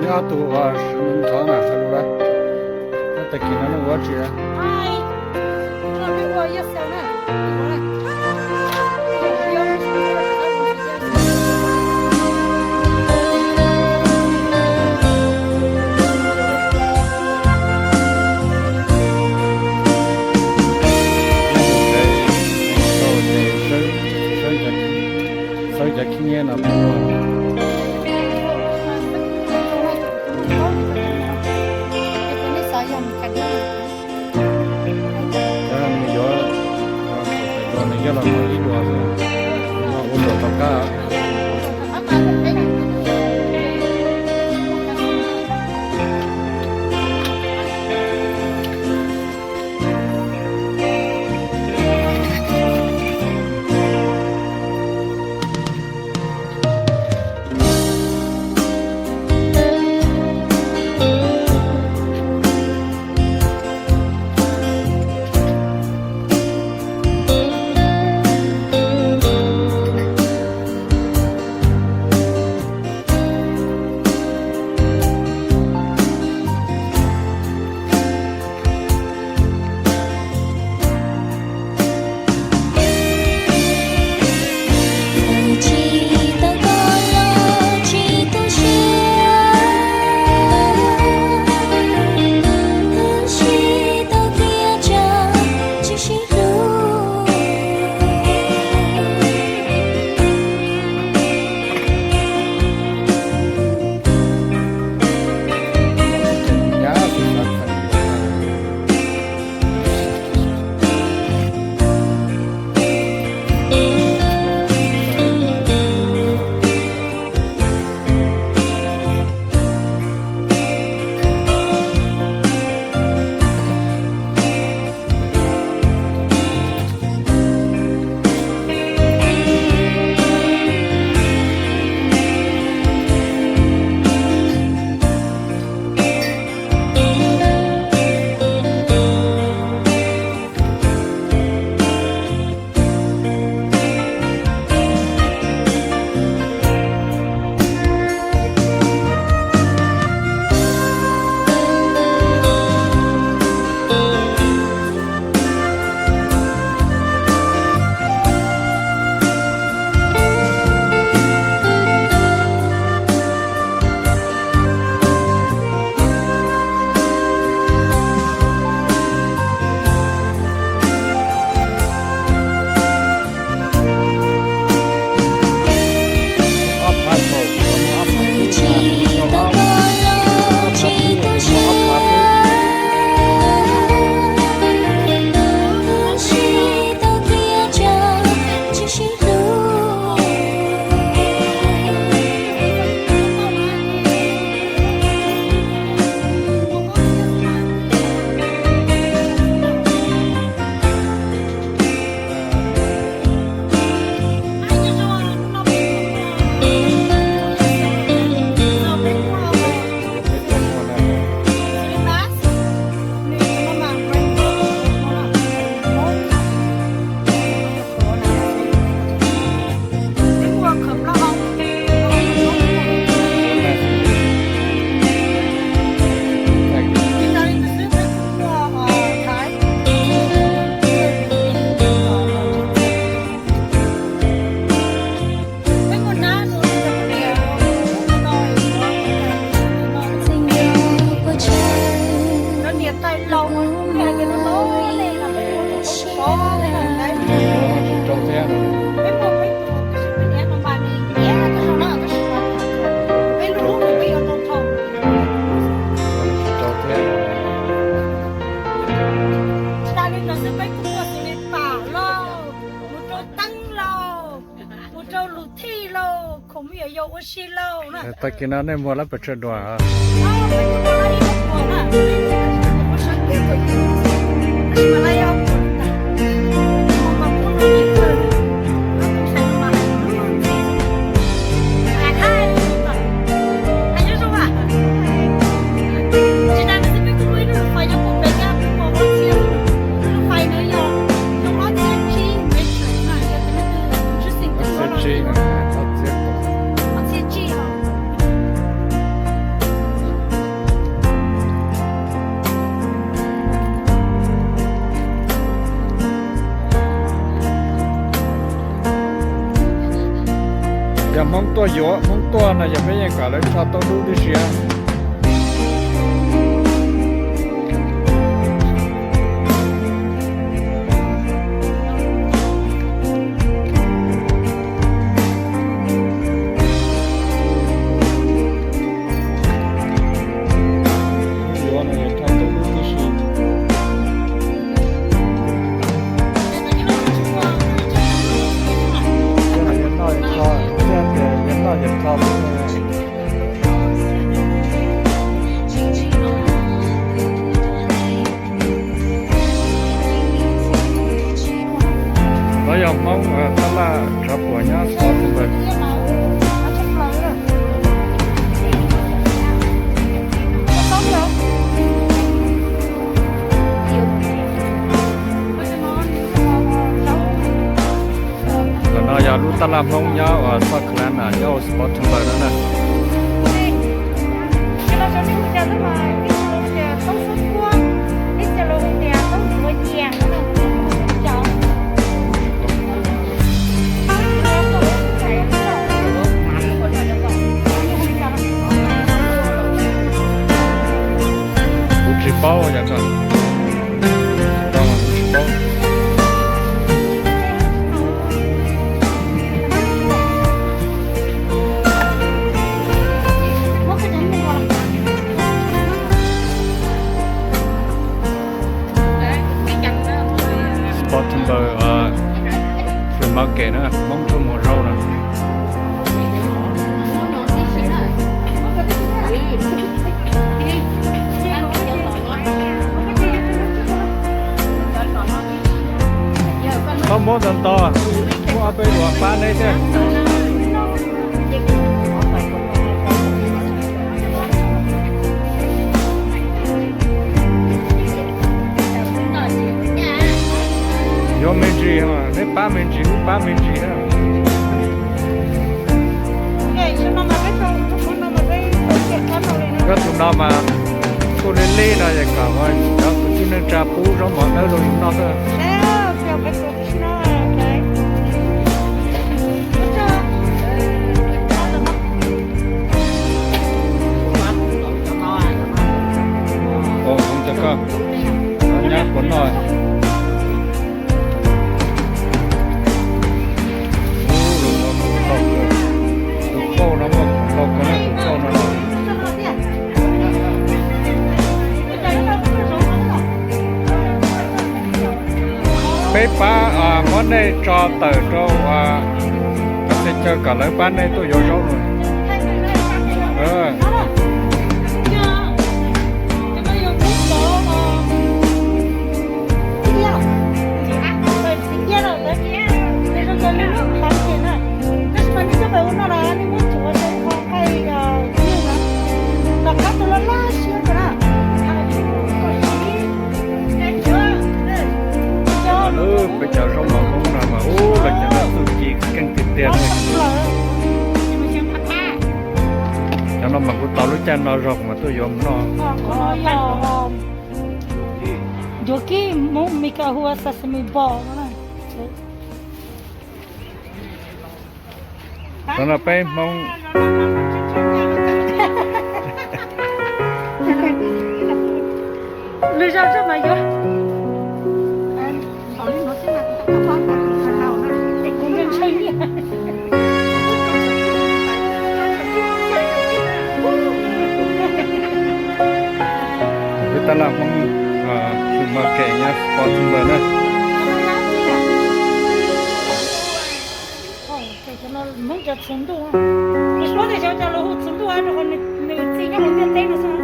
Nyob tus ua ntxhov na, hais lus lawm. Tag kis no nej ua tsi? Sawv cov khib nyiab no peb ua. Cov no nws yuav, yuav nws yog los mus ib dua xwb, no ua luam tom qab. Tag kis no nej muag lab pes tsawg dua? Yog Hmoob tuaj yuav, Hmoob tuaj no yog peb yeej kom lawv tso tau dub tib si. Lawv yog Hmoob tab laj tsav puam nyob September. Ntawm no yog lub tab laj Hmoob nyob uas South Carolina nyob September no na. Kuv tsis paub yom, kuv tsis paub. September flea market na, Hmoob tuaj mus zaub na. Txhob muab ntau ntau, muab ob peb luas pab neb thiab. Yuav me ntsis, neb pab me ntsis, wb pab me ntsis na. Koj tus no mas kuj li li no es kom cov kwv tij neej tsa pub zaub mov dawb rau yus noj xwb. Ua, cov koj nyab puas noj? Tus kauj no muaj tus kauj ko na, tus kauj no los. Peb pab muab nej tso tawm rau koj teb chaw kom lawv pab nej tuaj yuav zaub no. Peb cov zaub mov Hmoob no mas ub, los cov no txuj ci keej tiag tiag li. Cov no mas kuv tos lub caij no zog kuv mam tuaj yuav mus noj. Yuav kib Hmoob Mes Kas hu ua sesame balls no. Tam no peb Hmoob lwm zaus mas yuav. Lub tab laj Hmoob flea market nyob September na. Hmoob cov txhuv ntuj, kuv suav tias xyov cov lus hu txhuv ntuj rau qhov nws txi nyob hauv ntiaj teb no xwb.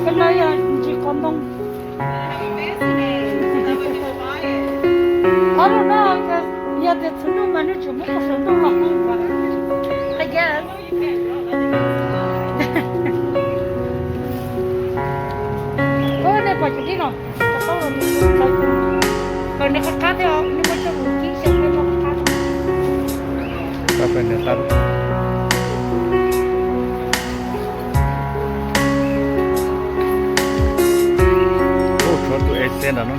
Koj no yog ntsis qos ntoo. Qhov no yog tias txhuv ntuj mas nws tseem muab qos saum ntuj los hu, I guess. Ua nej pom cov dib no, kom nws qab qab thiab, nws muaj coj mus kib xyaw nws qab qab. Ub, tshuav tus Asian ntawm no.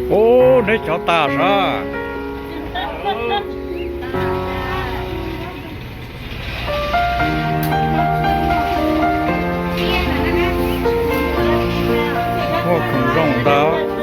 Ub, neb cov tas sab. Muaj khoom zoo ntag.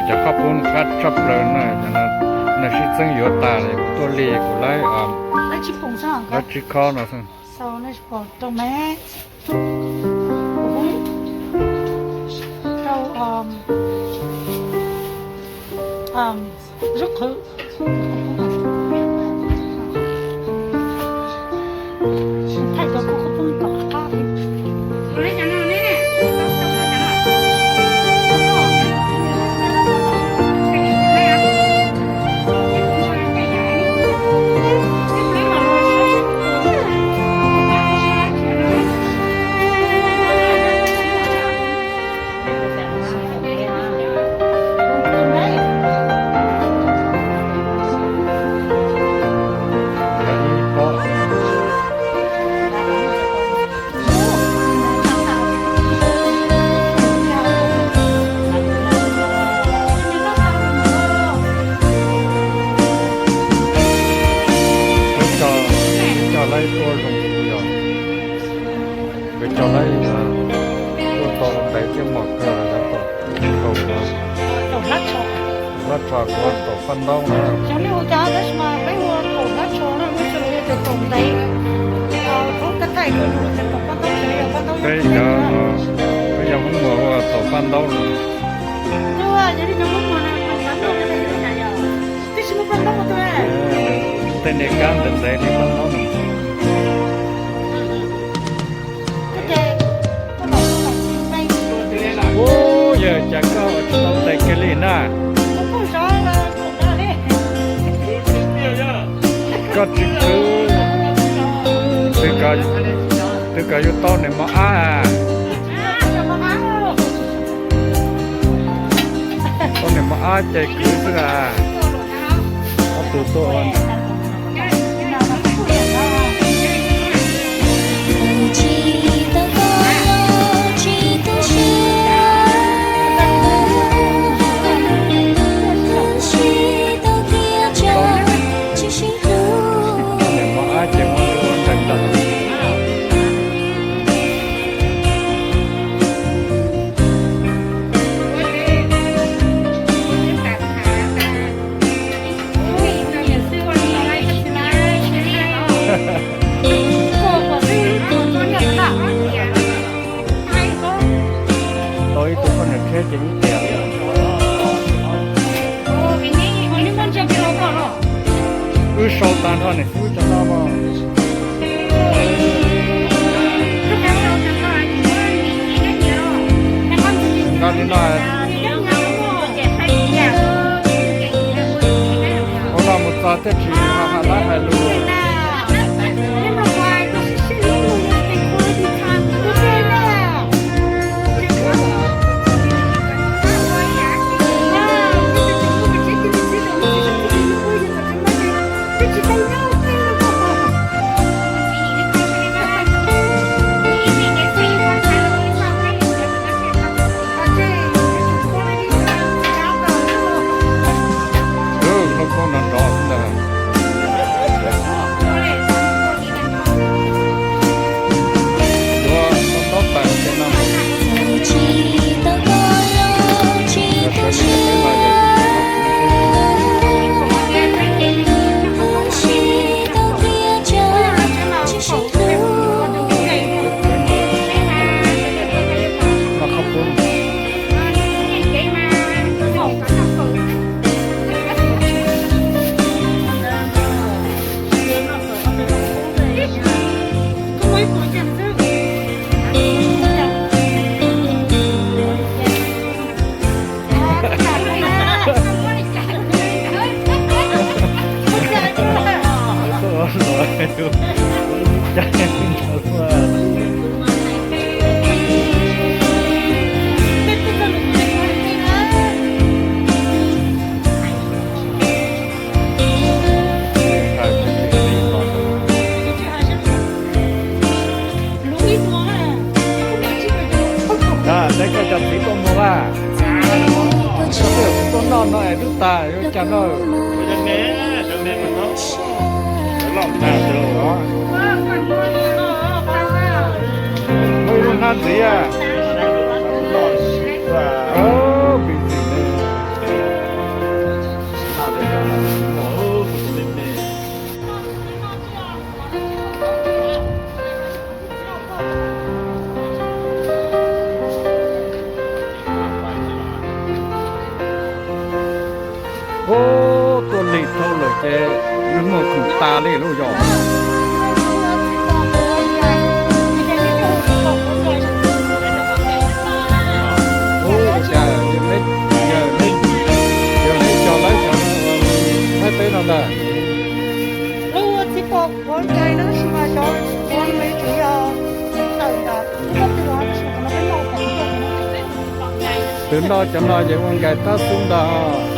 Cov qhob poob qab tshaj plaws na, cov no nws sib txeeb yuav tas lawm, kuv tuaj li kuv laib, laib tsib khob no xwb. Cog laib tuaj zoo yog, cog laib tuaj tau ntev thiab mos kawg, kaum hlab tsho kuv ua kaum paj ntaub na. Peb cov, peb cov Hmoob Muas hu ua kaum paj ntaub no. Tej niag kab ntev ntev li paj ntaub no. Ub, yawg, cas koj tsis tau tes kiag li na? Koj tsis khwv, twb kom yus tau niam mos ab. Tau niam mos ab ces khwv xwb a. Ob tug tuaj. Tau niam mos ab ces muab ua nrees nrees. Tau ib tug poj niam tshiab ces ib tiam. Wb sau tag nrho niam xwb cov no mas. Nqa li no. Ua no mus txog thiaj tsis hais lus. Hnub koob no nrov xwb ntag. Yuav tau tawm ces no. Teb koj cov txiv tuaj mus a, tuaj noj no es twb tas yuav cas no. Muaj ib lub hnab ntxiv a. Pis ntxim ne. Lub yog, ua cas yog neb, yog neb cov lawv cov Thaib teb no ntag. Lub txiv pos quav ncaig no tab sis mas cov quav me tseem yog tawm ntawm lub pob tw los tab sis qhov no peb noj, tus noj cov no ces ua nkaus tab xub ntag.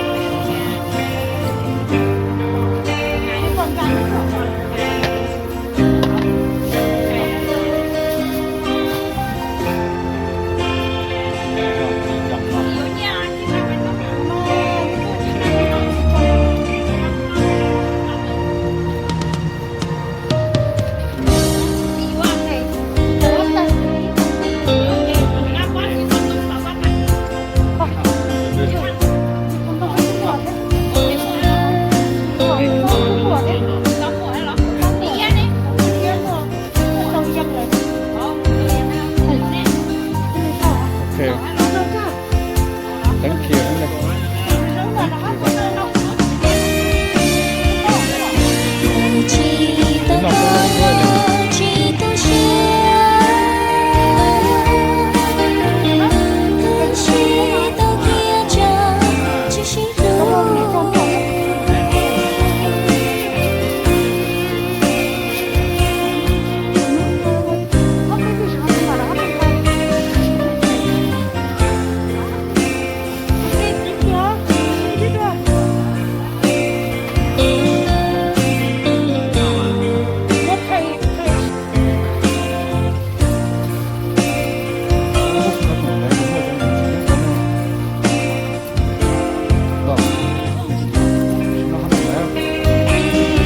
Ok.